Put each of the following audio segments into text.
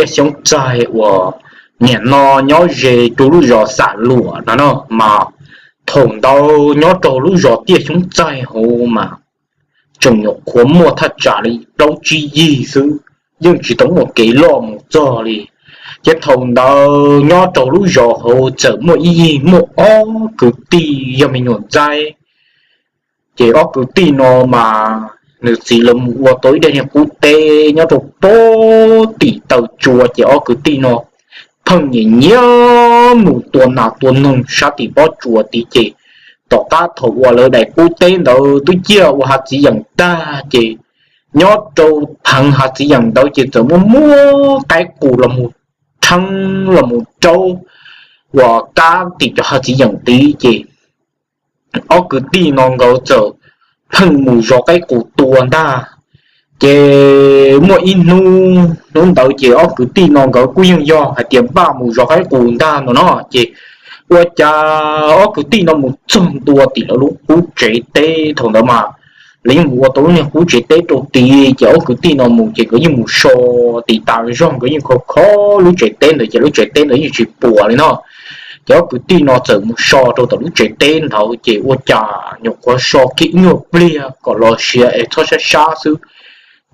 Tiaj Xyoob Txaig uas niam no nyob ze rau lub zos Xam Luam no no mas, thaum ntawd nyob rau lub zos Tiaj Xyoob Txaig hauv mas tseem nyuam qhuav muaj thaj tsam li plaub tsib yig xwb, yeej tsis tau muaj kev loj mus txog li. Ces thaum ntawd nyob rau lub zos hauv txawm muaj ib yig muaj ob kwv tij yog me nyuam ntxaib. Ces ob kwv tij no mas nws txiv lawv mus ua tau ib daim niag qub teb nyob rau pem tim taw tsua, ces ob kwv tij no pheej nyiam nyiam mus tua nas tua noog sab tim pob tsuas tid. Ces tom qab thaum uas lawv daim qub teb ntawd twb ciaj ua hav txiv yeem tag, ces nyob rau pheev hav txiv yeem ntawd ces txawm muaj muaj qaib qus los mus rheeb los mus raub uas kab tim cov hav txiv yeem tid. Ces ob kwv tij no nkawd txawm pheej mus zov qaib qus tua ntag. Ces muaj ib hnub, hnub ntawd ces ob kwv tij no nkawd kuj yeej yog hais tias npaj mus zov qaib qus ntag no no. Ces ua cas ob kwv tij no mus txog ntua tim lawv lub qub tsev teb, thaum ntawd mas lawv yeej mus ua tau lub niag qub tsev teb rau tid, ces ob kwv tij no mus ces nkawd yeej mus so tid tas zog, nkawd yeej kho kho lub tsev teb ntawd ces lub tsev teb ntawd yeej tsis puas li no. Ces ob kwv tij no txawm mus so rau tom lub tsev teb ntawd ces ua cas nyuam qhuav so kiag ib nyuag pliag kom los siav es txhob sab sab xwb,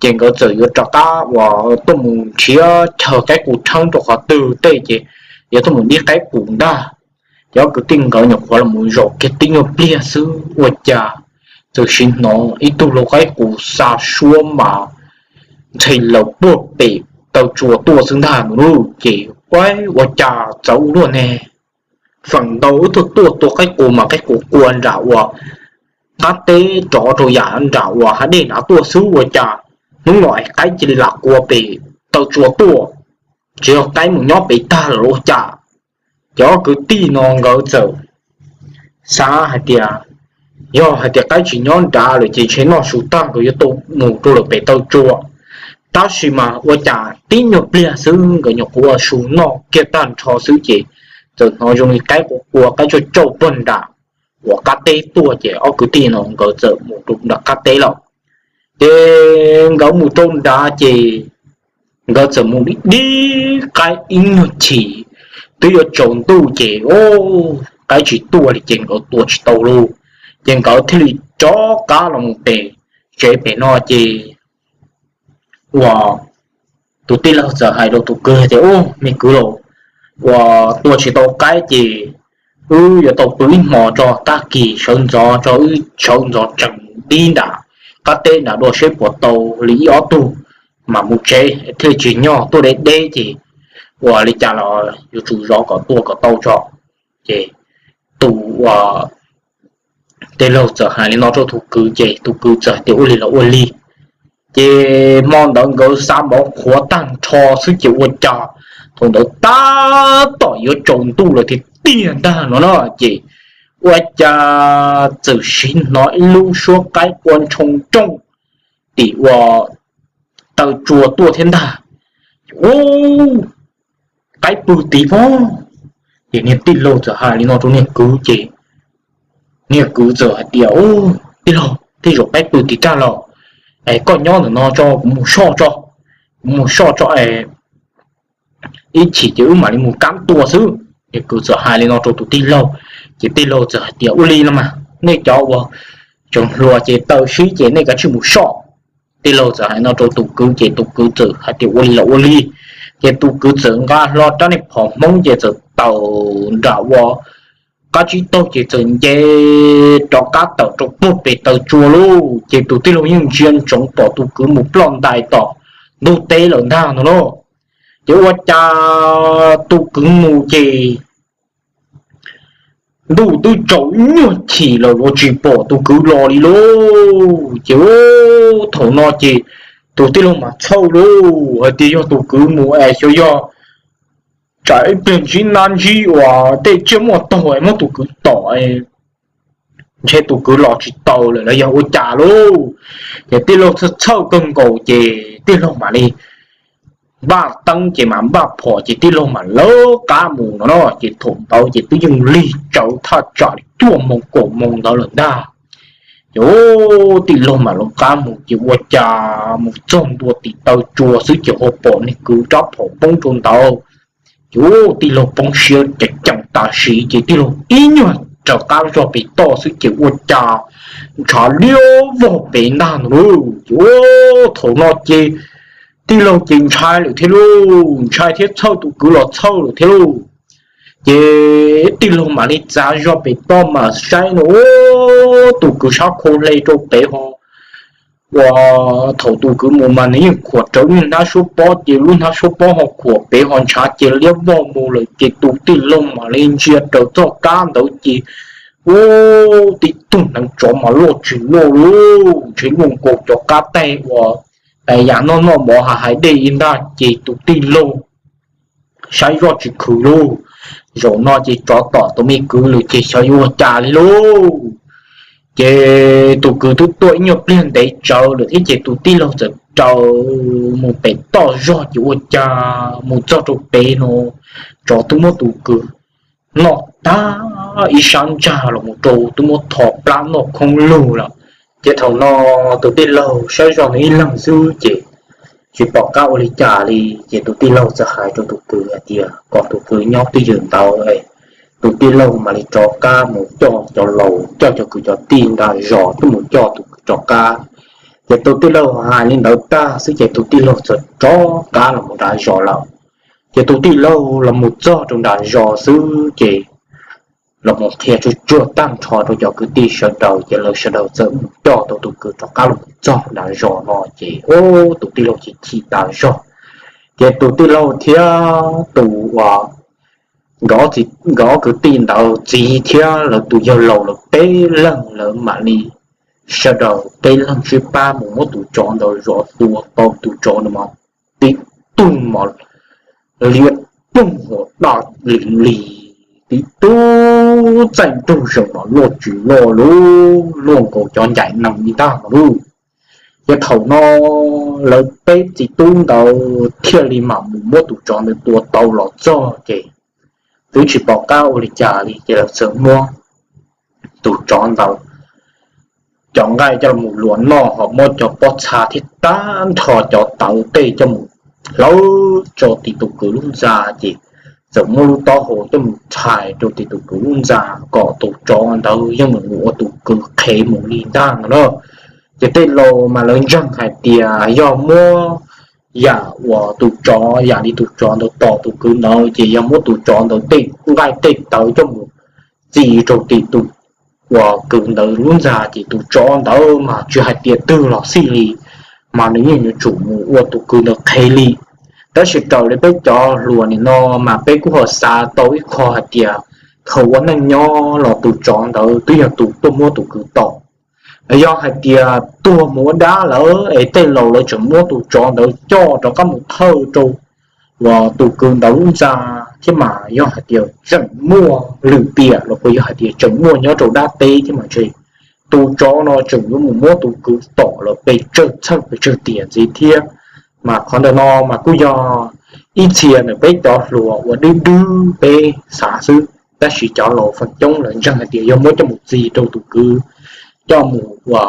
ces nkawd txawm yuav rov qab uas tuaj mus nrhiav chaw qaib qus rheeb rau qhov twg tej ces yuav tuaj mus nrhiav qaib qus ntag. Ces ob kwv tij nkawd nyuam qhuav los mus zaum kiag tib nyuag pliag xwb ua cas txawm sim hnov ib tug lau qaib qus xa suab mas ntxhe laws puag pem taw tsua tuaj xwb ntag no lauj. Ces ua cas txawv ua luaj ne, feem ntau wb tuaj tuaj tua qaib qus mas qaib qus qua nram uas qab teb rov rau yam nram uas hav dej nrad tuaj xwb ua cas hnub no es qaib cia li lam qua pem taw tsua tuaj, tsis yog qaib mus nyob pem tag lawm ua cas. Ces ob kwv tij no nkawd txawm xav hais tias yog hais tias qaib tsis nyob nrad lawm ces ntshe noj su tag nkawd yuav tau mus rau lawm pem taw tsua. Tab sis mas ua cas tib nyuag pliag xwb nkawd nyuam qhuav ua su noj kiag tag nrho xwb ces txawm hnov zoo li qaib qua qua qaib tsauj tsauj puag nram uas qab teb tuaj ces ob kwv tij no nkawd txawm mus rau nram qab teb lawm. Ces nkawd mus rau nrad ces nkawd txawm mus dib dib qaib ib nyuag chim, twb yuav tsaus ntuj ces qaib tsis tuaj li ces nkawd tua tsis tau lauj. Ces nkawd thiaj li rov qab los mus pem tsev pem no ces uas tus tij laug txawm hais rau tus kwv hais tias, Ub, me kwv laus, uas tua tsis tau qaib ces wb yuav tau pw ib hmos tso, tag kis sawv ntxov tso, wb sawv ntxov tsees dib nram qab teb nram dua seb puas tau li ib ob tug mas mus tsev thiaj tsis nyog tuaj deb deb ces ua li cas los yuav tsum zov kom tua kom tau tso. Ces tus uas tij laug txawm hais li no rau tus kwv ces tus kwv txawm hais tias ua li los ua li. Ces hmo ntawd nkawd xa mov qhuav tag nrho xwb ces ua cas thaum ntawd tab tom yuav tsaus ntuj lawm tiag tiag ntag no na ces ua cas txawm sim hnov ib lub suab qaib qua nroo nrooj tim uas taw tsua tuaj thiab ntag. Ub, qaib pw tid pob. Ces niag tij laug txawm hais li no rau niag kwv ces niag kwv txawm hais tias, Ub, tij laug, tej zaum qaib pw tid tag los, es koj nyob ntawm no tso, kuv mus soj tso, kuv mus soj tso es ib chim ces wb mam li mus kab tua xwb. Niag kwv txawm hais li no rau tus tij laug, ces tij laug txawm hais tias, Ua li no mas, nej cov uas tseem hluas ces taw sib ces nej kav tsij mus soj. Tij laug txawm hais no rau tus kwv ces tus kwv txawm hais tias, Ua li los ua li. Ces tus kwv txawm nqa hlo rab niag phom Hmoob ces txawm tawm nram ua qab tsib taug ces txawm nce rov qab tawm rau puag pem taw tsua lauj. Ces tus tij laug yeej ntsia ntsoov pom tus kwv mus ploj ntais tom ntug teb lawm ntag no lauj. Ces ua cas tus kwv mus ces ntuj twb tsaus ib nyuag chim lawm los tsis pom tus kwv los li lauj. Ces thaum no ces tus tij laug mas txhawj lauj, hais tias yog tus kwv mus es xyov yog tsam ib pliag ntsib nab ntsib uas tej tsiaj muaj taug es muab tus kwv tom, ntshe tus kwv los tsis tau lawm los yog ua cas lauj. Ces tij laug txhawj txhawj kawg nkaus ces tij laug mam li npaj teeb ces mam npaj phom ces tij laug mam lawv qab mus no no. Ces thaum ntawd ces twb yeej lig tsawv thaj tsam li cuaj moos kaum moos ntawd lawm ntag. Ces tij laug mam lawv qab mus ces ua cas mus txog ntua tim taw tsua xwb ces ho pom niag kwv rab phom poob rau ntawd. Ces tij laug poob siab ceev ceev tam sim ces tij laug ib nyuag raws qab zog pem toj xwb ces ua cas ntshav liab vog pem ntag no lauj. Ces thaum no ces tij laug ces ntshai lawm thiab lauj, ntshai thiab txhawj tus kwv los txhawj lawm thiab lauj. Ces tij laug mam li txav zog pem toj mas saib no, tus kwv sab khau hle rau pem ho uas thaum tus kwv mus mas nws yeej khuam rawv lub hnab suab pob ces lub hnab suab pob ho khuam pem ho ntshav ces liab vog mus lawm ces tus tij laug mam li ntsia raws txoj kab ntawd ces ua tib tug hneev tsov mas loj tsis loj lauj, ntshe luaj nkaus cov qab teg uas yam noj noj mov ha hais dej ib ntag ces tus tij laug saib zoj tsis khwv lauj. Zaum no ces tsov tom tus me kwv lawm ces xyov yuav ua cas li lauj. Ces tus kwv twb tuaj ib nyuag pliag ntev tsawv lawm thiab ces tus tij laug txawm raws mus pem toj zog ces ua cas mus txog rau pem no tsov twb muab tus kwv noj tag ib sab ntsag los mus rau twb muab tho plab noj khoob lug lawm. Ces thaum no tus tij laug saib zoj nws ib leeg xwb ces tsis pom qab ua li cas li ces tus tij laug txawm hais rau tus kwv hais tias kom tus kwv nyob twj ywm ntawd, tus tij laug mam li rov qab mus coj cov laus coj cov kwv cov tij nram zos tuaj mus coj tus kwv rov qab. Ces tus tij laug hais li ntawd tag xwb ces tus tij laug txawm rov qab los mus nram zos lawm. Ces tus tij laug los mus txog rau nram zos xwb ces los mus qhia tsuag tsuag tag nrho rau cov kwv tij sawv daws ces lawv sawv daws txawm mus coj tau tus kwv rov qab los mus txog nram zos no ces tus tij laug chim chim tas zog. Ces tus tij laug thiab tus uas nkawd ob kwv tij ntawd txiv thiab lawv tus yawg laus lawv peb leeg lawv mam li sawv daws peb leeg sib pab mus muab tus tsov ntawd zov tua tau tus tsov ntawd mas tib tug mas liab ploog hua daj li li, tib tug txaij nraug zees mas loj tsis loj lauj, luaj nkaus cov ncaim nees li ntag no lauj. Ces thaum no lawv peb txiv tub ntawd thiaj li mam mus muab tus tsov ntawd tua tau los txog ces twb tsis pom qab ua li cas li ces lawv txawm muab tus tsov ntawd cov nqaij coj los luas noj ho muab cov pob txha thiab tag nrho cov tawv tej coj mus hlawv tso tim tus kwv lub ntxa ces txawm muab lub taub hau coj mus txhais rau tim tus kwv lub ntxa kom tus tsov ntawd yeej meem ua tus kwv qhev mus li ntag no na. Ces tej laus mas lawv ntseeg hais tias yog muab yam uas tus tsov yam li tus tsov ntawd tom tus kwv ntawd ces yog muab tus tsov ntawd tej nqaij tej tawv coj mus txi rau tim tus uas kwv ntawd lub ntxa ces tus tsov ntawd mas tsis hais tias twg los xij li mas nws yeej yuav tsum mus ua tus kwv ntawd qhev li. Tab sis raws li peb cov hluas nim no mas peb kuj ho xav tau ib qho hais tias thaum ua neej nyob los tus tsov ntawd twb yog tus tuaj muab tus kwv tom. Yog hais tias tuag mus ua dab lawm es tej laus lawv tseem muab tus tsov ntawd coj rov qab mus thawj rau uas tus kwv ntawd lub ntxa thiab mas yog hais tias tseem muaj lwm tiam los puas yog hais tias tseem muaj nyob rau dab teb thiab mas ntshe tus tsov no tseem yuav mus muab tus kwv tom los pes tsawg txheej pes tsawg tiam ntxiv thiab. Mas qhov ntawm no mas kuj yog ib txhia ntawm peb cov hluas uas dwb dwb peb xav xwb, tab sis cov laus feem coob lawv ntseeg hais tias yog muab coj mus txi rau tus kwv, coj mus ua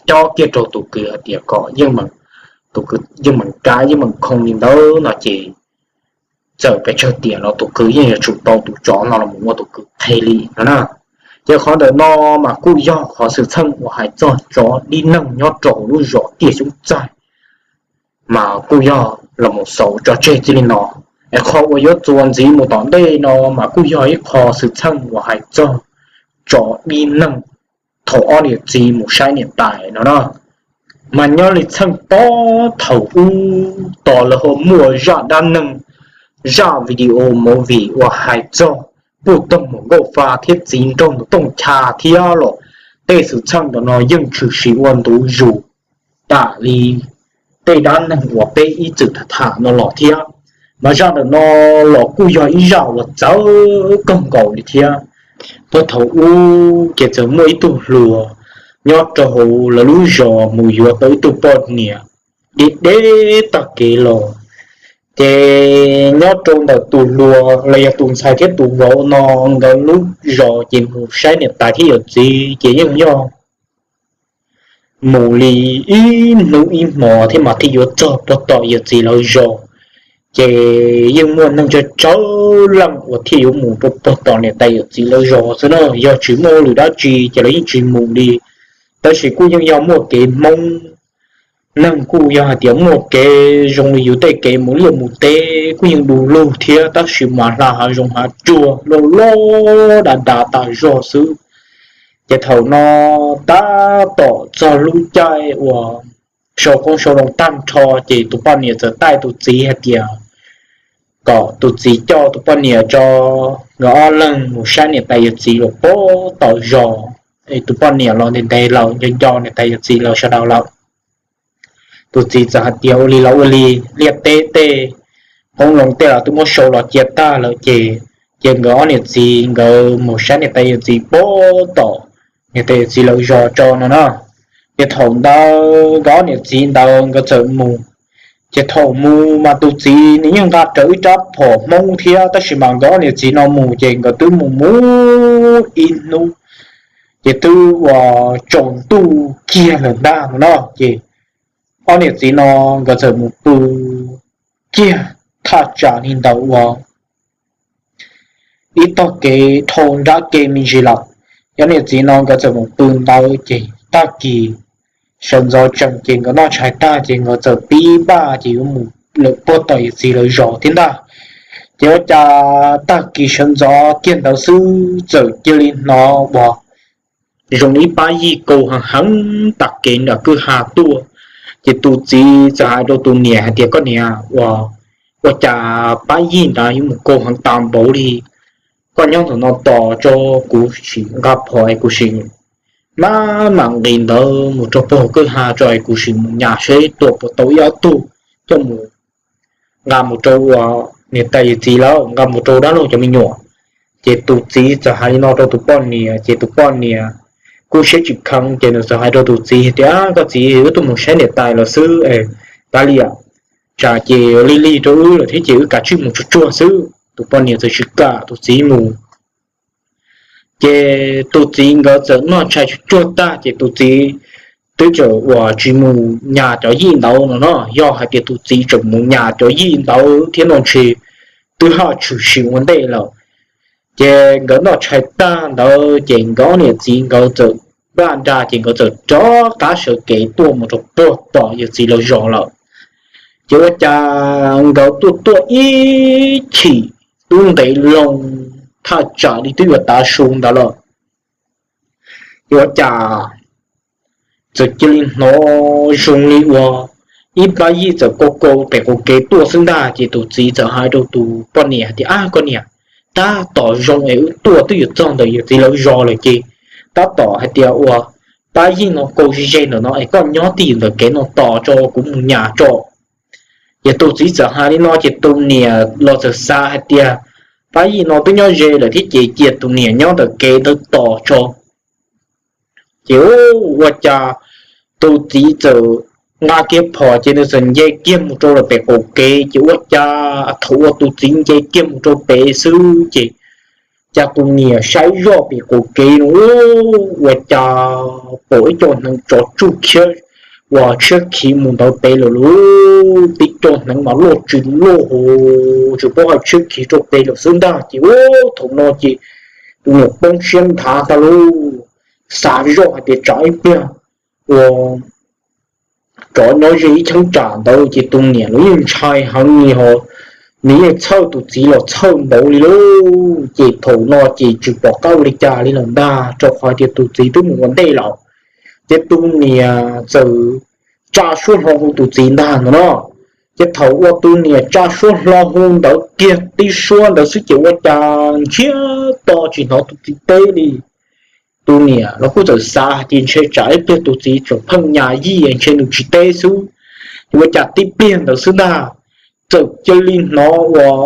cob kiag rau tus kwv hais tias kom yeej meem, tus kwv yeej meem kab yeej meem khoo li ntawd no ces txawm pes tsawg tiam los tus kwv yeej yuav tsum tau tus tsov no los mus ua tus kwv qhev li no na. Ces qhov ntawm no mas kuj yog qhov xwm txheej uas hais txog tsov dib neeg nyob rau hauv lub zos Tiaj Xyoob Txaij mas kuj yog los mus xaus tso tseg txij li no. Es qhov uas yuav txuas ntxiv mus tom ntej no mas kuj yog ib qho xwm txheej uas hais txog tsov dib neeg thaum ob niam txiv mus saib niam tais no na. Mas nyob li txheej pob thaum ub tos lawv ho muaj zaj dab neeg, zaj video movie uas hais txog puj toog mus nkauj fa thiab txiv nraug ntawm tooj cha thiab los tej xwm txheej ntawm no yeej tshwm sim ua ntu zus tam li tej dab neeg uas peb ib txwm tham tham no los thiab. Mas zaj ntawm no los kuj yog ib zaj uas txawv kawg nkaus li thiab. Puag thaum ub ces txawm muaj ib tug hluas nyob rau hauv lawv lub zos mus yuav tau ib tug poj niam deb deb tag kev los. Ces nyob rau ntawm tus hluas los yog tus ntxhais thiab tus vauv no nkawd lub zos ces mus saib niam tais thiab yawm txiv ces yeej yog mus li ib hnub ib hmos thiab mas thiaj yuav txog puag tom yawm txiv lawv zos. Ces yeej muaj neeg tsawg tsawg leej uas thiaj yuav mus rau puag tom niam tais yawm txiv lawv zos xwb na, yog tsis muaj lwm dab tsi ces lawv yeej tsis mus li. Tab sis kuj yeej yog muaj kev Hmoob, neeg kuj yog hais tias muaj kev zoo li yus tej kev mus liaj mus teb kuj yeej du lug thiab, tab sis mas hla hav zoov hav tsuag loj loj dav dav tas zog xwb. Ces thaum no tab tom txog lub caij uas sau qoob sau loo tag nrho, ces tus poj niam txawm taij tus txiv hais tias kom tus txiv coj tus poj niam tso nkawd ob leeg mus saib niam tais yawm txiv lawv puag tom zos. Es tus poj niam los ntev ntev lawm, nco nco niam tais yawm txiv lawv sawv daws lawm. Tus txiv txawm hais tias ua li los ua li, liaj teb tej, qoob loo tej los twb muab sau los cia tag lawm ces, ces nkawd ob niam txiv nkawd mus saib niam tais yawm txiv puag tom niam tais yawm txiv lawv zos tso no na. Ces thaum ntawd nkawd ob niam txiv ntawd nkawd txawm mus. Ces thaum mus mas tus txiv nws yeej nqa rawv ib rab phom Hmoob thiab, tab sis mas nkawd ob niam txiv no mus ces nkawd twb mus mus ib hnub, ces twb uas tsaus ntuj kiag lawm ntag no na. Ces ob niam txiv no nkawd txawm mus pw kiag thaj tsam li ntawd uas ib tog kev dhau nrab kev me ntsis lawm. Ob niam txiv no nkawd txawm mus pw ntawd ces tag kis sawv ntxov tsees ces nkawd noj tshais tag ces nkawd txawm pib npaj ces yuav mus lawm puag tom yawm txiv lawv zos thiab ntag. Ces ua cas tag kis sawv ntxov kiag ntawd xwb txawm cia li hnov uas zoo li ib pab yij kaus heev heev tas kev nram kwj ha tuaj. Ces tus txiv txawm hais rau tus niam hais tias, koj niam, ua, ua cas pab yij ntawd yuav mus kaus heev tas npaum li? Koj nyob ntawm no tos tso, kuv sim nqa phom es kuv sim maj mam nqis ntawd mus rau puag kwj ha tso es kuv sim mus nyas seb tua puas tau ib ob tug coj mus nqa mus rau ua niam tais yawm txiv lawm, nqa mus rau dab laug cov me nyuam. Ces tus txiv txawm hais li no rau tus poj niam, ces tus poj niam kuj siab tsis kheev, ces nws txawm hais rau tus txiv tias, koj txiv, wb tuaj mus saib niam tais lawm xwb, kav liam, tsam ces lig lig rau wb lawm thiab ces wb kav tsij mus tsuag tsuag xwb. Tus poj niam txawm tsis kam tus txiv mus. Ces tus txiv nkawd txawm noj tshais tsuag tsuag tag ces tus txiv twb txawm uas tsis mus nyas cov yij ntawd no no, yog hais tias tus txiv tseem mus nyas cov yij ntawd thiab no ntshe twb haj tshwm sim ua ntej lawm. Ces nkawd noj tshais tag ntawd ces nkawd niam txiv nkawd txawm npaj nra ces nkawd txawm rov qab sawv kev tuaj mus rau puag tom yawm txiv lawv zos lawm. Ces ua cas nkawd tuaj tuaj ib chim tub ntev loo thaj tsam li twb yuav tav su ntawd lawm. Ces ua cas txawm cia li hnov zoo li uas ib pab yij txawm kaus kaus pem qaum kev tuaj xwb ntag. Ces tus txiv txawm hais rau tus poj niam hais tias, ab koj niam, tab tom zoo es wb tuaj twb yuav txog ntawm yawm txiv lawv zos lawm ces tab tom hais tias uas pab yij no kaus ze ze ntawm no es koj nyob twj ywm ntawm kev no tos tso kuv mus nyas tso. Ces tus txiv txawm hais li no ces tus niam los txawm xav hais tias pab yij no twb nyob ze lawm thiab ces cia tus niam nyob ntawm kev ntawd tos tso. Ces ua cas tus txiv txawm nqa kiag phom ces nws txawm nce kiag mus rau lawm pem qaum kev. Ces ua cas thaum uas tus txiv nce kiag mus rau pem xwb ces cas tus niam saib zoj pem qaum kev no ua cas pom ib co hneev tsov tsuj khiab uas tshiab khiv mus ntawd pem lawm lauj. Tib co hneev mas loj tsis loj hos tsis paub hais tshiab khiv rau pem lawm xwb ntag. Ces ua thaum no ces tus niam poob siab nthav tag lauj, xav zoj hais tias tsam ib pliag ua tsov nyob ze ib cheeb tsam ntawd ces tus niam los yeej ntshai heev li hos nws yeej txhawj tus txiv los txhawj npaum li lauj. Ces thaum no ces tsis pom qab ua li cas li lawm ntag rau qhov tias tus txiv twb mus ua ntej lawm. Ces tus niam txawm tsa suab hlo hu tus txiv ntag no no. Ces thaum uas tus niam tsa suab hlo hu ntawd kiag tib suab ntawd xwb ces ua cas ntsiag to tsis hnov tus txiv teb li. Tus niam los kuj txawm xav hais tias ntshe tsam ib pliag tus txiv tseem pheej nyas yij ntshe nws tsis teb xwb. Ces ua cas tib pliag ntawd xwb ntag txawm cia li hnov uas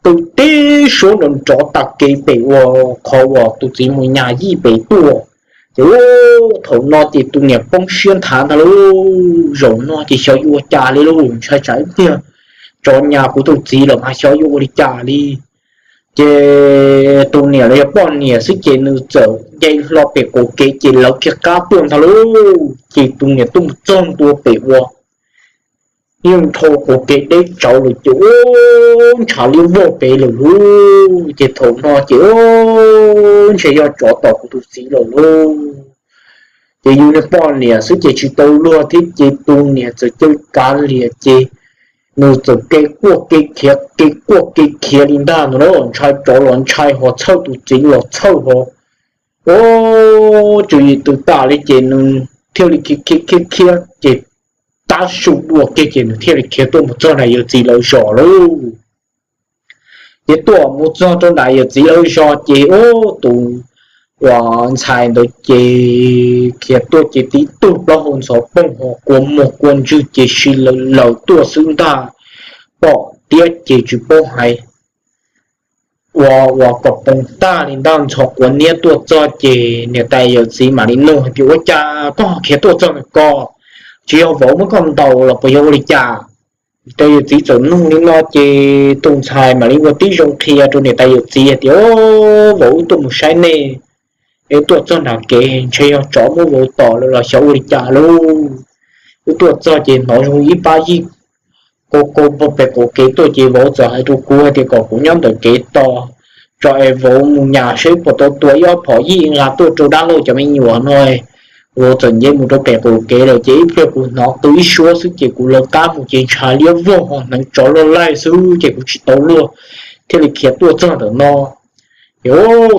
qw tib suab nrov nrov tas kev pem uas qhov uas tus txiv mus nyas yij pem tuaj. Ces thaum no ces tus niam poob siab nthav ntag lauj, zaum no ces xyov yuav ua cas li lauj, ntshai tsam ib pliag tsov nyas kuv tus txiv los mas xyov yuav ua li cas li. Ces tus niam los yog poj niam xwb ces nws txawm nce hlo pem qaum kev ces lawv kiag qab tuaj ntag lauj. Ces tus niam tuaj mus txog ntua pem uas yeej dhau qaum kev deb tsawv lawm ces ua ntshav liab vog pem lawm lauj. Ces thaum no ces ua ntshe yog tsov tom kuv tus txiv lawm lauj. Ces yus niag poj niam xwb ces tsis tau luag thiab ces tus niam txawm caw kav liam ces nws txawm ke quaj ke khiav ke quaj ke khiav li ntag no lauj. Ntshai tsov los ntshai ho txhawj tus txiv los txhawj ho. Ua tswv yim tws tas li ces nws thiaj li khiav khiav khiav khiav ces tab su dua kiag ces nws thiaj li khiav tuaj mus txog nram yawm txiv lawv zos lauj. Ces tuaj mus txog rau nram yawm txiv lawv zos ces ua tus uas ntxhais ntawd ces khiav tuaj ces tib tug plaub hau ntxhov poog ho kua muag kua ntswg ces si lawv lawv tuaj xwb ntag. Pom tiab ces tsis paub hais ua ua kom poob tag li ntag. Ntxhov quav niab tuaj txog ces niam tais yawm txiv mam li nug hais tias, Ua cas koj khiav tuaj txog ntawm ko? Tsis yog vauv muab koj ntaus los puas yog ua li cas? Niam tais yawm txiv txawm nug li no ces tus ntxhais mam li ua tib zoo qhia rau niam tais yawm txiv hais tias, Vauv, wb tuaj mus saib nej, es tuaj txog nram kev ntshe yog tsov muab vauv tom lawm los xyov ua li cas lauj. Wb tuaj txog ces hnov zoo ib pab yij ko ko pem qaum kev tuaj ces vauv txawm hais rau kuv hais tias kom kuv nyob ntawm kev tos tso es vauv mus nyas seb puas tau tua ib ob phom yij nqa tuaj rau dab laug cov me nyuam no. Vauv txawm nce mus rau pem qaum kev lawm ces ib pliag kuv hnov qw ib suab xwb ces kuv lawv qab mus ces ntshav liab vog ho hneev tsov loj laij xwb ces kuv tsis tau luag thiaj li khiav tuaj txog ntawm no. Ces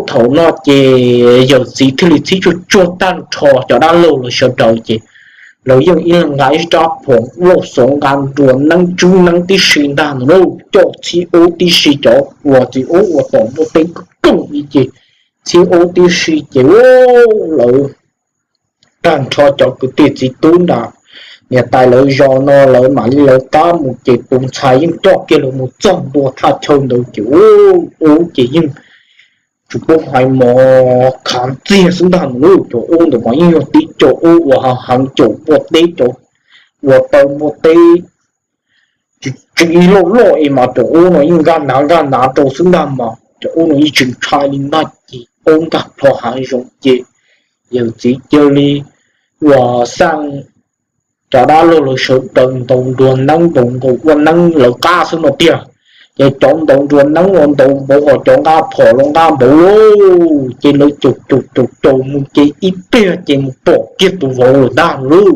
thaum no ces yawm txiv thiaj li txib tsuag tsuag tag nrho cov dab laug los sawv daws ces lawv yeej ib leeg nqa ib rab phom lauj xov nqa nruas neeb tswb neeb tib si ntag no lauj. Coj txhib ub tib si cov uas txiv ub uas tom muaj teb kooj ib ces txhib ub tib si ces lawv tag nrho cov kwv tij txiv tub nram niam tais lawv zos no lawv mam li lawv qab mus ces tus ntxhais yeej coj kiag lawv mus txog ntua thaj chaw ntawd ces ub ces yeej tsis paub hais mov khav ntxiag xwb ntag no lauj. Cov ub ntawd mas yeej yog tib cov ub uas heev heev caum npua teb cov uas taw npua teb tsis tsis loj loj es mas cov ub no yeej nkag nav nkag nav rau xwb ntag mas cov ub no yeej tsis ntshai li ntag ces ub nkag plho hav zoov ces yawm txiv cia li uas xaj cov dab laug lawv sawv daws ntaus nruas neeb ntaus nkaus ua neeb lawv qab xwb no tiag. Ces cov ntaus nruas neeb los ntaus npaum ho cov nqa phom los nqa npaum lauj ces lawv caum caum caum caum mus ces ib pliag ces mus pom kiag tus vauv lawm ntag lauj.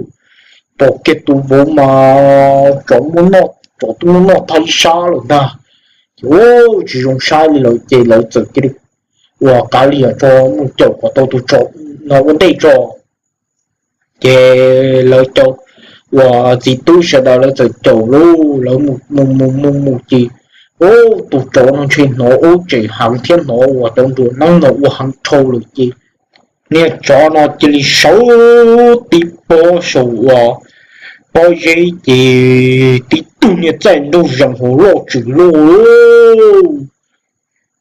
Pom kiag tus vauv mas tsov muab noj, tsov twb muab noj tag ib sab lawm ntag. Ces tsis zoo saib li lawm ces lawv txawm cia li uas kav liam tso mus caum kom tau tus tsov no ua ntej tso. Ces lawv cov uas txiv tub sawv daws lawv txawm caum lauj, lawv mus mus mus mus mus ces ub tus tsov no ntshe hnov ub tseem heev thiab hnov uas cov nruas neeb no ua heev dhau lawm ces niag tsov no cia li sawv tib pob saum uas pob zeb ces tib tug niag txaij nraug zees hauv loj tswm loj.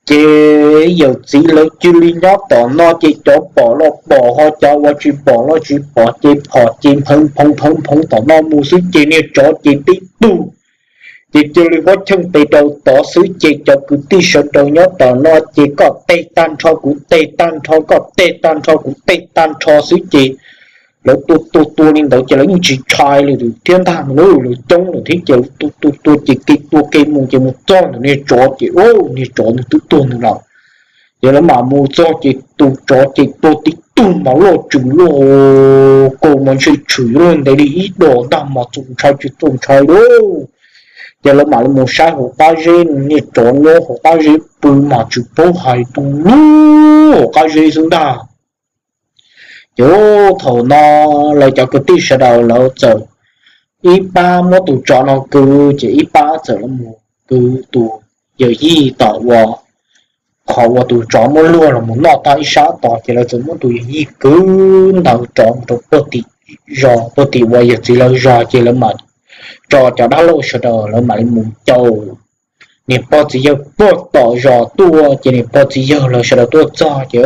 Ces yawm txiv lawv cia li nyob tom no ces cov pom los pom ho cov uas tsis pom los tsis pom ces phom ces nphoo nphoo nphoo nphoo tom no mus xwb ces niag tsov ces tib tug ces cia li muab cheej tes rau tod xwb ces cov kwv tij sawv daws nyob tom no ces koj teg tag nrho kuv teg tag nrho koj teg tag nrho kuv teg tag nrho xwb ces lawv tua tua tua li ntawd ces lawv yeej tsis ntshai li thiab ntag no lauj, lawv coob lawm thiab ces lawv tua tua tua ces kev tua kev mus ces mus txog ntawm niag tsov ces ub niag tsov nws twb tuag nws lawm. Ces lawv mam mus txog ces tus tsov ces tuag tib tug mas loj tswm loj, kaus mas ntshe tshwm yuav luag ntev li ib dos ntag mas txaus ntshai tsis txaus ntshai lauj. Ces lawv mam li mus saib hauv qab zeb, niag tsov nyob hauv qab zeb pw mas tsis paub hais tu lub hauv qab zeb xwb ntag. Ces thaum no lawv cov kwv tij sawv daws lawv txawm ib pab muab tus tsov no kwv ces ib pab txawm los mus kwv tus yawm yij tom uas qhov uas tus tsov muab luag los mus noj tag ib sab tod ces lawv txawm muab tus yawm yij kwv ntawd rov mus rau puag tim zos puag tim uas yawm txiv lawv zos ces lawv mam tso cov dab laug sawv daws lawv mam li mus caum niam pog txiv yawg puag tom zos tuaj ces niam pog txiv yawg lawv sawv daws tuaj txog ces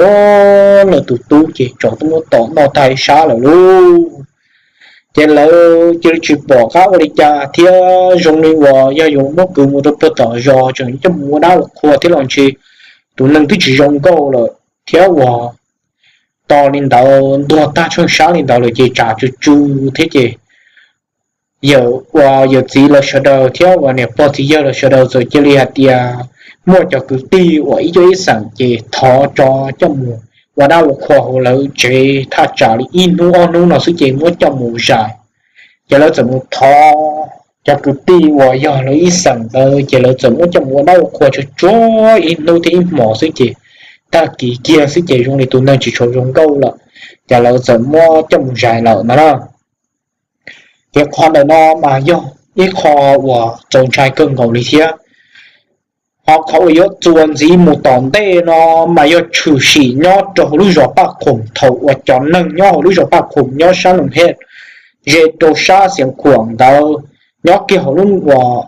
lawv tus tub ces tsov twb muab tom noj tag ib sab lawm lauj. Ces lawv cia li tsis pom qab ua li cas thiab zoo li uas yog yuav muab kwv mus rau puag tom zos tseem coj mus ua dab ua qhua thiab los ntshe tus neeg twb tsis zoo nkauj lawm thiab uas tos li ntawd ntuag tag tsheej sab li ntawd lawm ces tsam tsw tsw thiab ces yawm uas yawm txiv lawv sawv daws thiab uas niam pog txiv yawg lawv sawv daws txawm cia li hais tias muaj cov kwv tij uas ib cuab ib xeem ces thov tso coj mus ua dab ua qhua hauv lawv tsev thaj tsam li ib hnub ob hnub no xwb ces muab coj mus zais. Ces lawv txawm mus thov cov kwv tij uas yog lawv ib xeem ntawd ces lawv txawm muab coj mus ua dab ua qhua tsuag tsuag ib hnub thiab ib hmos xwb ces tag kis kiag xwb ces zoo li tus neeg tsis tshua zoo nkauj lawm, ces lawv txawm muab coj mus zais lawm no na. Ces qhov ntawm no mas yog ib qho uas txaus ntshai kawg nkaus li thiab. Ho qhov uas yuav txuas ntxiv mus tom ntej no mas yog tshwm sim nyob rau hauv lub zos Paj Khoom thaum uas cov neeg nyob hauv lub zos Paj Khoom nyob sab Noom Hej ze rau sab Xiav Khuam ntawd, nyob kiag hauv lub uas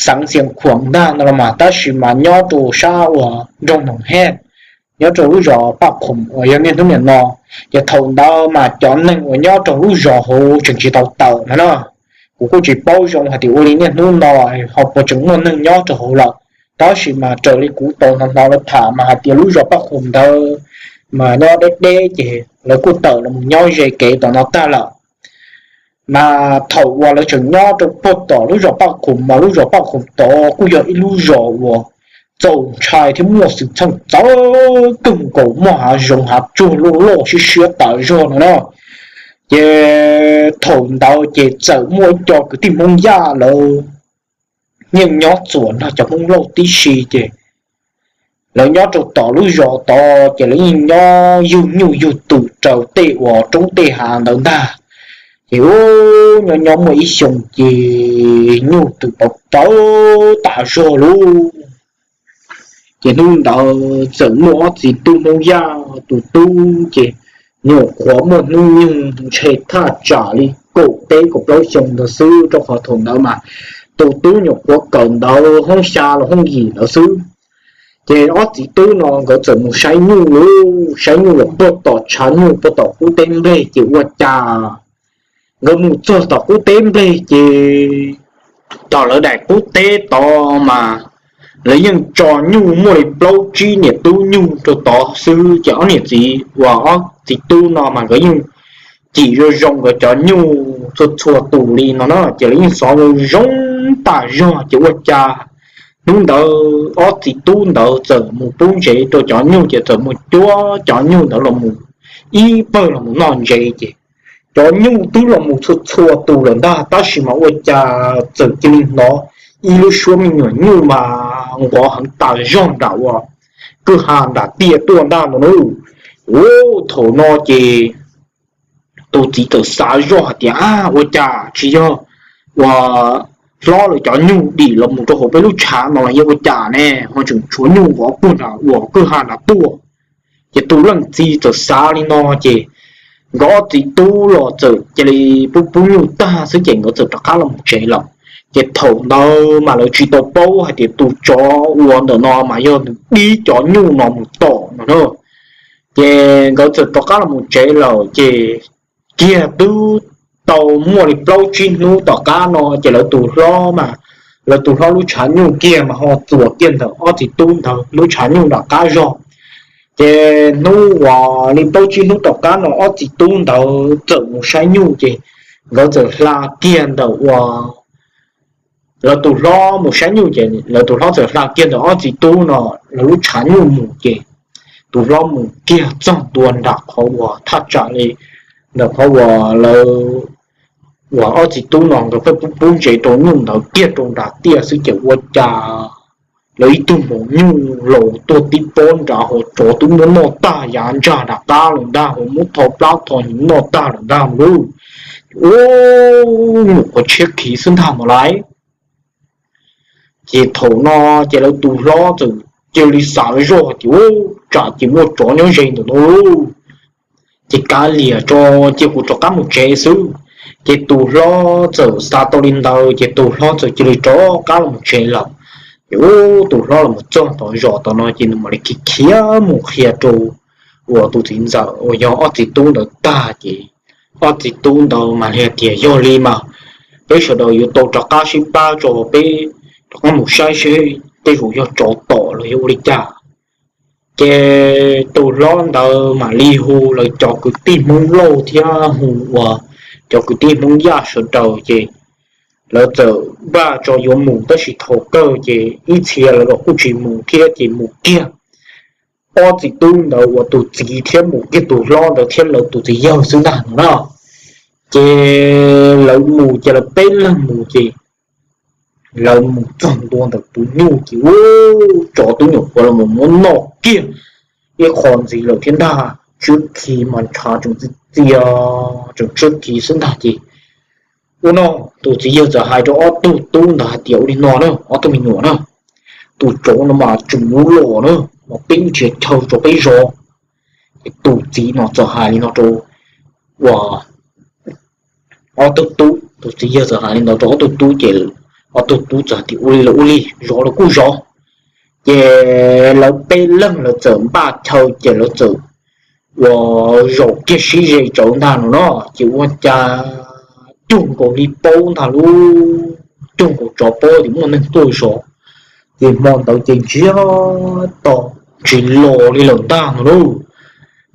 xeev Xiav Khuam ntag no los mas tab sis mas nyob rau sab uas nroog Noom Hej, nyob rau lub zos Paj Khoom uas yog niaj hnub niam no. Ces thaum ntawd mas cov neeg uas nyob rau lub zos hauv tseem tsis tau tawm no na. Kuv kuj tsis paub zoo hais tias ua li niaj hnub no ho puas tseem muaj neeg nyob rau hauv lawm, tab sis mas raws li kuv tau hnov hnov lawv tham mas hais tias lub zos Paj Khoom ntawd mas nyob deb deb ces lawv kuj tawm los nyob ze kev tom no tag lawm. Mas thaum uas lawv tseem nyob rau puag tom lub zos Paj Khoom mas lub zos Paj Khoom tod kuj yog ib lub zos uas txaus ntshai thiab muaj xwm txheej txawv kawg nkaus, muaj hav zoov hav tsuag loj loj siab siab tas zog no na. Ces thaum ntawd ces txawm muaj ib co kwv tij Hmoob Yaj lawv yeej nyob txuas nrog cov Hmoob Lauj tib si ces lawv nyob rau tom lub zos tod ces lawv yeej nyob yug nyuj yug twm raws tej uas roob tej hav ntawd ntag. Ces ub, nyob nyob muaj ib xyoos ces nyuj twm pov tawv tas zog lauj. Ces hnub ntawd txawm muaj ob txiv tub Hmoob Yaj, tus tub ces nyuam qhuav muaj hnub nyoog ntshe thaj tsam li kaum peb kaum plaub xyoo ntawd xwb, rau qhov thaum ntawd mas tus tub nyuam qhuav kawm ntawv hoob xya los hoob yim ntawd xwb. Ces ob txiv tub no nkawd txawm mus saib nyuj lauj, saib nyuj los puag tom tshav nyuj puag tom qub teb nplej ces ua cas nkawd mus txog tom qub teb nplej ces tom lawv daim qub teb tod mas lawv yeej tso nyuj muaj li plaub tsib niam tub nyuj rau tod xwb. Ces ob niam txiv uas ob txiv tub no mas nkawd yeej cim zoo zoo nkawd cov nyuj txhua txhua tus li no na, ces lawv yeej xov zoo zoo tas zog. Ces ua cas hnub ntawd ob txiv tub ntawd txawm mus pub ntsev rau cov nyuj, ces txawm mus cuab cov nyuj ntawd los mus ib pawg los mus noj ntsev. Ces cov nyuj twb los mus txhua txhua tus lawm ntag, tab sis mas ua cas txawm cia li hnov ib lub suab me nyuam nyuj mas nqov heev tas zog nram uas kwj ha nram tiaj tuaj ntag no na. Ua thaum no ces tus txiv txawm xav zoj hais tias, a, ua cas tsis yog uas hlob lawv cov nyuj dim los mus rau hauv peb lub tshav no los yog ua cas ne ho tseem tshuav nyuj nqov puag nram uas kwj ha nram tuaj. Ces tus leej txiv txawm xav li no ces nkawd ob txiv tub los txawm cia li pub pub nyuj tag xwb ces nkawd txawm rov qab los mus tsev lawm. Ces thaum ntawd mas lawv tsis tau paub hais tias tus tsov uas ntawm no mas yog nws dib cov nyuj no mus tom no na. Ces nkawd txawm rov qab los mus tsev lawm ces kiag twb tau muaj li plaub tsib hnub tom qab no ces lawv tus hlob mas, lawv tus hlob lub tshav nyuj kiag mas ho txuas kiag ntawm ob txiv tub ntawd lub tshav nyuj nram qab zog. Ces hnub uas li plaub tsib hnub tom qab no ob txiv tub ntawd txawm mus saib nyuj ces nkawd txawm hla kiag ntawm uas lawv tus hlob mus saib nyuj ces lawv tus hlob txawm hla kiag ntawm ob txiv tub no lawv lub tshav nyuj mus ces tus hlob mus kiag txog ntua nram qhov uas thaj tsam li ntawm qhov uas lawv, uas ob txiv tub no nkawd pheej pub pub ntsev rau nyuj ntawd kiag rau nram tiaj xwb ces ua cas lawv ib tug maum nyuj laus tuag tib pob nrad hauv, tsov twb muab noj tag yav ntsag nram qab lawm ntag, hauv muab tho plab tho hnyuv noj tag lawm ntag lauj. Ub, nyuam qhuav tshiab khiv xwb ntag mas lauj. Ces thaum no ces lawv tus hlob txawm cia li xav zoj tias, ub, tsam ces muaj tsov nyob ze ntawm no lauj. Ces kav liam tso, cia kuv rov qab mus tsev xwb. Ces tus hlob txawm xav tau li ntawd ces tus hlob txawm cia li rov qab los mus tsev lawm. Ces ub, tus hlob los mus txog tom zos tom no ces nws mam li khiav khiav mus qhia rau uas tus txiv ntxawm uas yog ob txiv tub ntawd tag ces ob txiv tub ntawd mam li hais tias, yog li mas peb sawv daws yuav tau rov qab sib pab tso, peb rov qab mus saib seb tej zaum yog tsov tom los yog ua li cas. Ces tus hlob ntawd mam li hu lawv cov kwv tij Hmoob Lauj thiab hu uas cov kwv tij Hmoob Yaj sawv daws ces lawv txawm npaj tso yuav mus, tab sis thaum kawg ces ib txhia lawv los kuj tsis mus thiab ces mus kiag ob txiv tub ntawd uas tus txiv thiab mus kiag tus hlob ntawd thiab lawv tus txiv yawg xwb ntag no na. Ces lawv mus ces lawv peb leeg mus ces lawv mus txog ntua ntawm tus nyuj ces ua tsov twb nyuam qhuav los muab noj kiag ib qho ntxiv lawm thiab ntag. Tswb khi mas ntshav tseem txias txias tseem tswb khi xwb ntag ces ua no tus txiv yawg txawm hais rau ob tug tub ntawd hais tias ua li no na ob tug me nyuam na, tus tsov no mas tseem mus los na, mas peb mus txiav chaw rau peb zov. Ces tus txiv no txawm hais li no rau ua ob tug tub, tus txiv yawg txawm hais li ntawd rau ob tug tub ces ob tug tub txawm tias ua li los ua li, zov los kuj zov. Ces lawv peb leeg lawv txawm npaj chaw ces lawv txawm ua zaum kiag sib ze tsawv ntag no no ces ua cas cuag nkaus li paub ntag lub, cuag nkaus tsov paub tias muaj neeg tuaj zov. Ces hmo ntawd ces ntsiag to tsis los li lawm ntag no lauj.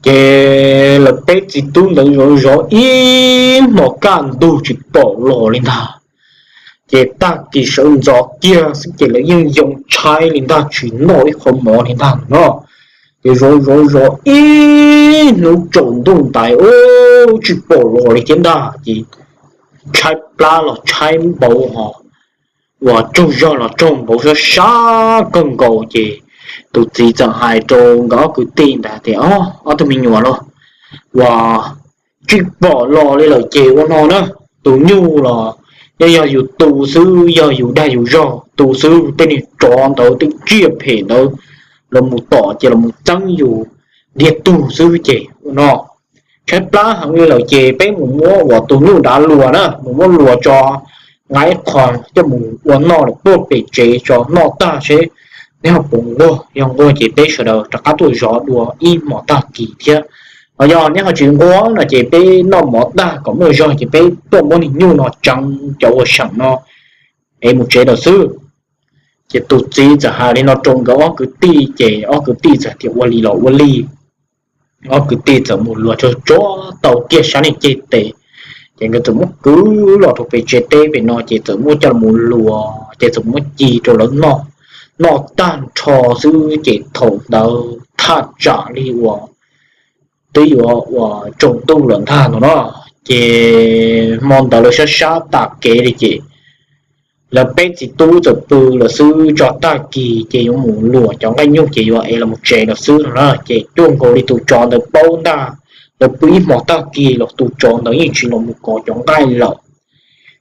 Ces lawv peb txiv tub ntawd zov zov ib hmo kaj ntug tsis pom los li ntag. Ces tag kis sawv ntxov kiag xwb ces lawv yeej yoo tshaib li ntag tsis noj ib qho mov li ntag no. Ces zov zov zov ib hnub tsaus ntuj ntais ub tsis pom los li thiab ntag ces tshaib plab los tshaib npaum ho uas tsaug zog los tsaug npaum sab sab kawg nkaus ces tus txiv txawm hais rau nkawd ob kwv tij ntawd tias ob tug me nyuam los uas tsis pom los li lawm ces ua no na, tus nyuj los yog yus tu xwb, yog yus dag yus zog tu xwb, tej niag tsov ntawd tej tsiaj phem ntawd los mus tom ces los mus txeeb yus ntiag tug xwb ces ua no tshaib plab heev li lawm ces peb mus muab uas tus nyuj dav luas na, mus muab luas tso, nqa ib qho coj mus ua noj lawm puag pem tsev tso noj tag seb neb ho puas nquag, yog nquag ces peb sawv daws rov qab tuaj zov dua ib hmos tag kis thiab. Ho yog neb ho tsis nquag no ces peb noj mov tag kom muaj zog ces peb tuaj muab niag nyuj no tseev cov uas seem no es mus tsev lawm xwb. Ces tus txiv txawm hais li no rau nkawd ob kwv tij ces ob kwv tij txawm tias ua li los ua li. Ob kwv tij txawm mus luas tsuag tsuag tau kiag sab niag ceg tes, ces nkawd txawm muab kwv los rau pem tsev teb pem no ces txawm muab coj los luas ces txawm muab ci rau lawv noj. Noj tag nrho xwb ces thaum ntawd thaj tsam li uas twb yuav uas tsaus ntuj lawm ntag no no. Ces hmo ntawd lawv sab sab tas kev li ces lawv peb txiv tub txawm pw lawm xwb tso tag kis ces yuav mus luas cov nqaij nyuj ces yuav ev los mus tsev lawm xwb no na. Ces cuag nkaus li tus tsov ntawd paub ntag, lawv pw ib hmos tag kis los tus tsov ntawd yeej tsis los mus kov cov nqaij lawm.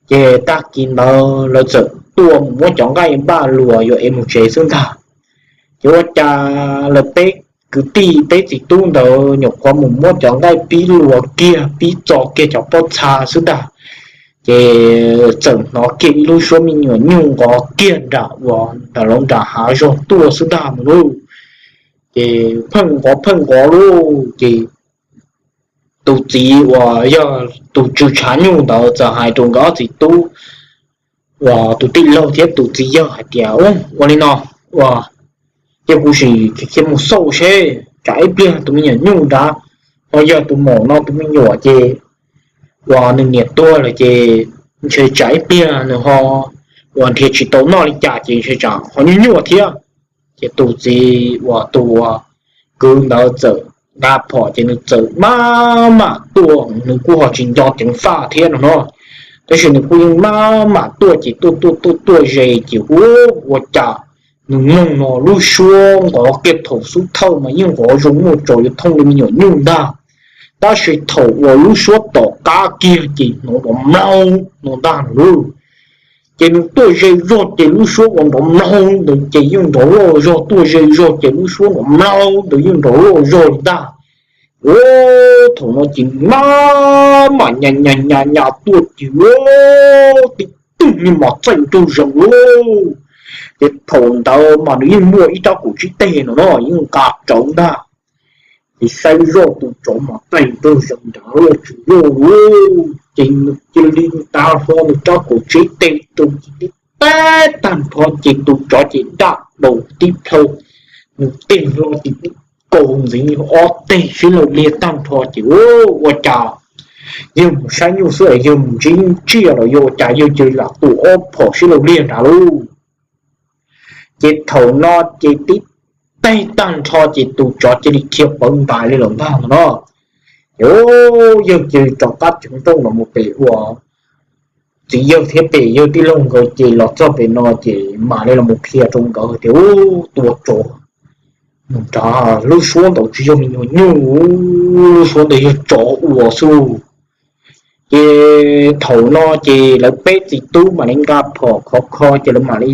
Ces tag kis ntawd lawv txawm tuaj mus muab cov nqaij npaj luas yuav ev mus tsev xwb ntag. Ces ua cas lawv peb kwv tij peb txiv tub ntawd nyuam qhuav mus muab cov nqaij pib luas kiag pib txo kiag cov pob txha xwb ntag, ces txawm hnov kiag ib lub suab me nyuam nyuj nqov kiag nram uas nram lawv nram hav zog tuaj xwb ntag no lauj. Ces pheej nqov pheej nqov lauj ces tus txiv uas yog tus tswv tshav nyuj ntawd txawm hais rau nkawd ob txiv tub uas tus tij laug thiab tus txiv yawg hais tias ua li no, ua, cia kuv sim khiav mus xauj seb tsam ib pliag tus me nyuam nyuj nrad ho yog tus maum no tus me nyuam ces uas nws niam tuag lawm ces ntshe tsam ib pliag nws ho uas nrhiav tsis tau noj li cas ces ntshe tsam ho nyuaj nyuaj thiab. Ces tus txiv uas tus kwv ntawd txawm nqa phom ces nws txawm maj mam tuaj, nws kuj ho tsis nco ceev faj thiab no no, tab sis nws kuj yeej maj mam tuaj ces tuaj tuaj tuaj tuaj ze ces ua, ua cas nws mloog no lub suab nqov kiag thaum xub thawj mas yeej nqov zoo muaj tsaus yuav thooj li me nyuam nyuj ntag, tab sis thaum uas lub suab tom qab kiag ces hnov nrov mlaug no ntag lauj. Ces nws tuaj ze zog ces lub suab uas nrov mlaug ntawd ces yeej nrov loj zog, tuaj ze zog ces lub suab nrov mlaug ntawd yeej nrov loj zog li ntag. Ua, thaum no ces maj mam nyas nyas nyas nyas tuaj ces ua, tib tug me mos txaij nraug zees lauj. Ces thaum ntawd mas nws yeej muaj ib rab kaum tsib teg no no yeej nqa rawv ntag. Ces saib zoj tus tsov mos txaij nraug zees nrad loj tsis loj lauj, ces nws cia li tav hlo nws rab kaum tsib teg rau ces tib tag tag nrho ces tus tsov ces dam daus tib plhaw, nws tig hlo ces kaus ntxiv ob teg sib laug liag tag nrho ces ua cas yawg mus saib nyuj xwb es yawg mus ntsib tsiaj los yog ua cas yawg cia li lam tua ob phom sib laug liag nrad lauj. Ces thaum no ces tib teg tag nrho ces tus tsov cia li khiav pawv ntais li lawm ntag no. Ces yawg cia li rov qab ceev nrooj los mus pem ua txiv yawg thiab pem yawg tij laug nkawd ces los txog pem no ces mam li los mus qhia rau nkawd tias ua tua tsov nrad lub suab ntawd tsis yog me nyuam nyuj, lub suab ntawd yog tsov ua xwb. Ces thaum no ces lawv peb txiv tub mam li nqa phom khov kho ces lawv mam li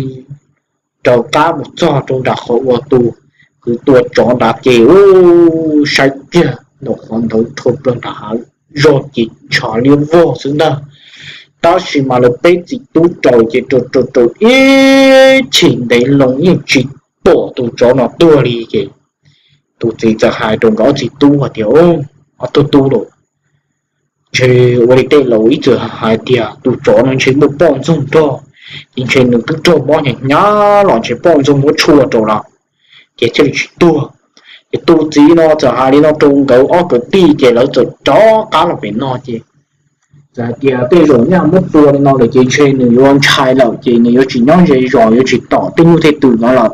raws qab mus txog rau nram qhov uas tus kwv tua tsov nrad ces ua saib kiag ntawm qhov ntawd rho plaws nram hav zog ces tshav liab vog xwb ntag. Tab sis mas lawv peb txiv tub raws ces raws raws raws ib chim ntev loo yeej tsis pom tus tsov no tuag li ces tus txiv txawm hais rau nkawd ob txiv tub hais tias, Ob tug tub lauj, ntshe ua li tej laus ib txwm hais tias tus tsov no ntshe muaj poj ntxoog nrog, ces ntshe nws twb raug mob hnyav hnyav los ntshe poj ntxoog muab tshuaj rau lawm ces thiaj li tsis tuag. Ces tus txiv no txawm hais li no rau nkawd ob kwv tij ces lawv txawm rov qab los pem no ces txawm hais tias tej zaum nyaj muab tua li no lawm ces ntshe nws yuav ntshai lawm ces nws yuav tsis nyob ze zos yuav tsis tom tej nyuj tej twm no lawm.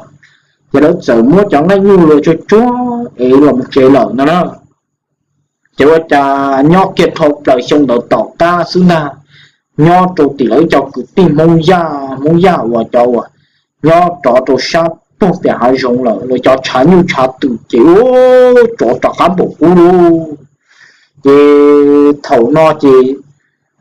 Ces lawv txawm muab cov nqaij nyuj luag tsuag tsuag es los mus tsev lawm no na. Ces ua cas nyob kiag dhau plaws xyoo ntawd tom qab xwb ntag, nyob rau tim lawv cov kwv tij Hmoob Yaj, Hmoob Yaj uas cov uas nyob rov rau sab pog tias hav zoov lawm, lawv cov tshav nyuj tshav twm ces ua tsov rov qab npaum ub lauj. Ces thaum no ces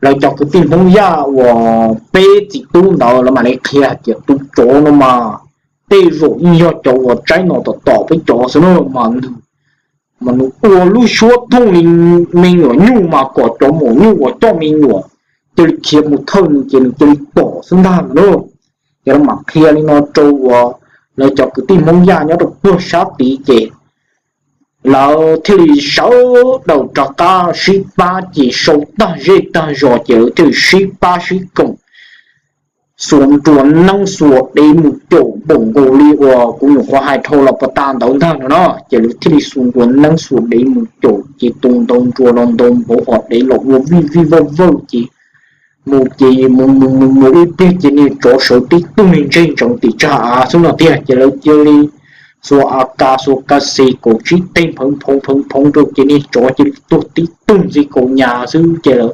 lawv cov kwv tij Hmoob Yaj uas peb txiv tub ntawd lawv mam li qhia hais tias tus tsov no mas tej zaum yeej yog cov uas tsaib no tom tom peb cov xwb na mas nws mas nws ua lub suab thooj li me nyuam nyuj mas kom cov maum nyuj uas coj me nyuam cia li khiav mus thawj nws ces nws cia li pom xwb ntag no. Ces lawv mam qhia li no rau uas lawv cov kwv tij Hmoob Yaj nyob rau puag sab tid ces lawv thiaj li sawv daws rov qab sib pab ces sau tag zej tag zos ces lawv thiaj li sib pab sib koom xuas nruas neeb xuas dev mus caum npaum nkaus li uas kuv nyuam qhuav hais dhau los pas tas ntawd ntag no na. Ces lawv thiaj li xuas nruas neeb xuas dev mus caum ces tus ntau nruas los ntau npaum hos dev los ua vij vij vawj vawj ces mus ces mus mus mus mus ib pliag ces niag tsov sawv tib tug niag ntseg ntsoov tim tsag av xwb no tiag ces lawv cia li xuas A K xuas K C kaum tsib teg phoov phoov phoov phoov rau ces niag tsov cia li tuag tib tug ntxi kaus nyas xwb ces lawv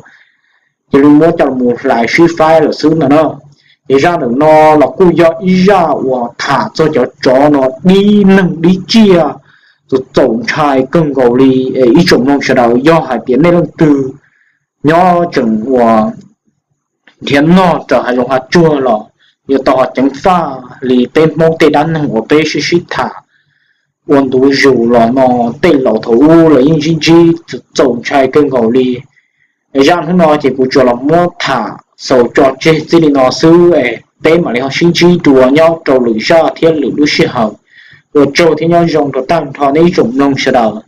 cia li muab coj los hlais sib faib lawm xwb ntag na. Ces zaj ntawm no los kuj yog ib zaj uas tham txog cov tsov no dib neeg dib tsiaj txaus txaus ntshai kawg nkaus li. Ib tsoom mloog sawv daws yog hais tias nej leej twg nyob tseem uas nrhiav nog raws hav zoov hav tsuag los yuav tau ho ceev faj li peb Hmoob tej dab neeg uas peb sib sib tham ua ntu zus los no. Tej laus thaum ub los yeej ntsib ntsib txaus ntshai kawg nkaus li. Zaj hnub no ces kuv tsuas los muab tham xaus tso tseg txij li no xwb es peb mam li ho sib ntsib dua nyob rau lwm zaj thiab lwm lub sij hawm. Ua tsaug thiab nyob zoo rau tag nrho nej ib tsoom mloog sawv daws.